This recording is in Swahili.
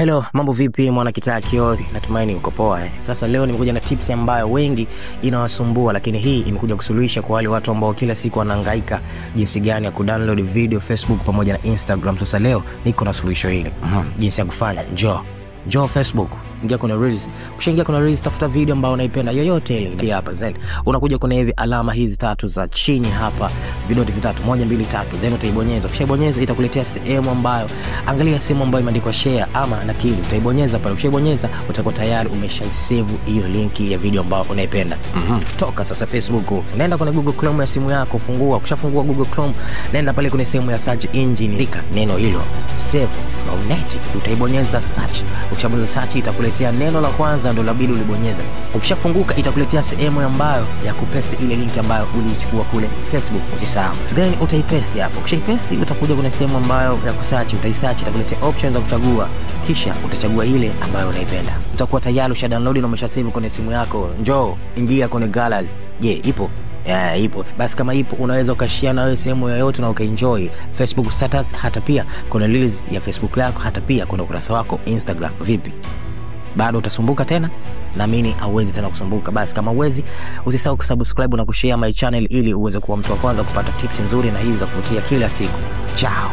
Hello, mambo vipi mwana kitaa Kiori? Natumaini uko poa eh. Sasa leo nimekuja na tips ambayo wengi inawasumbua, lakini hii imekuja kusuluhisha kwa wale watu ambao kila siku wanahangaika jinsi gani ya kudownload video Facebook pamoja na Instagram. Sasa leo niko na suluhisho hili. Jinsi ya kufanya. Njoo Facebook, ingia kwenye Reels. Ukishaingia kwenye Reels, tafuta video ambayo unaipenda yoyote ile. Hapa then unakuja kwenye hivi alama hizi tatu za chini hapa, vidoti vitatu, 1 2 3, then utaibonyeza. Ukishaibonyeza itakuletea sehemu ambayo, angalia sehemu ambayo imeandikwa share ama nakili, utaibonyeza pale. Ukishaibonyeza utakuwa tayari umeshaisave hiyo linki ya video ambayo unaipenda. Toka sasa Facebook, nenda kwenye Google Chrome ya simu yako, fungua. Ukishafungua Google Chrome, nenda pale kwenye sehemu ya search engine, andika neno hilo save from net, utaibonyeza search. Ukishabonyeza search itakuletea neno la kwanza ndio labidi ulibonyeza. Ukishafunguka itakuletea sehemu ambayo ya kupaste ile link ambayo uliichukua kule Facebook, usisahau. Then utaipaste hapo. Ukishaipaste utakuja kuna sehemu ambayo ya kusearch, utaisearch, itakuletea options za kuchagua. Kisha utachagua ile ambayo unaipenda. Utakuwa tayari usha download na umesha save kwenye simu yako. Njoo ingia kwenye gallery. Je, ipo? Yeah, ipo. Basi kama ipo unaweza ukashare na wewe sehemu yoyote na ukaenjoy Facebook status, hata pia kuna reels ya Facebook yako, hata pia kuna ukurasa wako Instagram. Vipi? Bado utasumbuka tena? Naamini hauwezi tena kusumbuka. Basi kama huwezi, usisahau kusubscribe na kushare my channel ili uweze kuwa mtu wa kwanza kupata tips nzuri na hizi za kuvutia kila siku. Ciao.